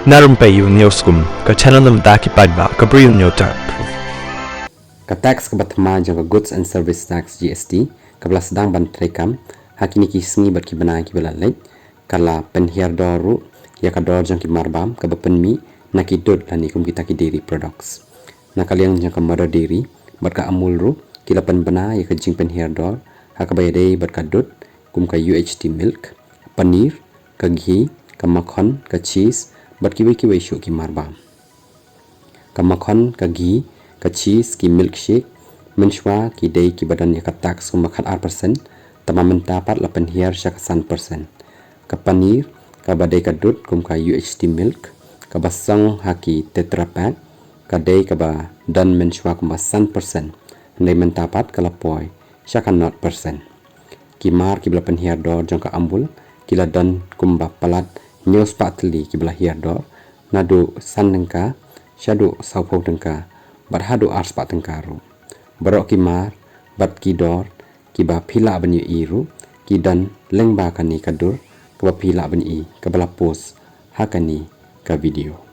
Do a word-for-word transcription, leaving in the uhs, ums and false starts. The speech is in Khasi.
Na rympei ïa u News Kum, ka channel na bynta ki paidbah, ka Bri u News Tap. Ka tax kaba thma jong ka Goods and Service Tax, G S T, kaba la sdang ban treikam ha kine ki sngi bad ki bnai kiba la leit, ka la pynhiar dor ruh ïa ka dor jong ki marbam kaba pynmih na ki dud lane kum kita ki dairy products. Na ka liang jong ka mother dairy bad ka Amul ruh ki la pynbna ïa ka jingpynhiar dor ha kaba ïadei bad ka dud kum ka U H T milk, paneer, ka ghee, ka makhon, ka cheese bad kiwei kiwei shuh ki marbam. Ka makhon, ka ghee, ka cheese, ki milkshake, mynshuwa ki dei kiba don ïa ka tax kumba khat ar percent, tangba mynta pat la pynhiar sha ka san percent. Ka paneer, kaba dei ka dud kum ka U H T milk, kaba song ha ki Tetra Pak, ka dei kaba don mynshuwa kumba san percent, hynrei mynta pat ka la poi sha ka nought percent. Ki mar kiba la pynhiar dor jong ka Amul ki la don kumba palat hynñiew spah tylli kiba la hiar dor, naduh san tyngka shaduh sawphew tyngka bad haduh ar spah tyngka ruh. Baroh ki mar bad ki dor kiba phi lah ban ïohi ruh ki don lyngba kane ka dur kaba phi lah ban ïohi kaba la post ha kane ka video.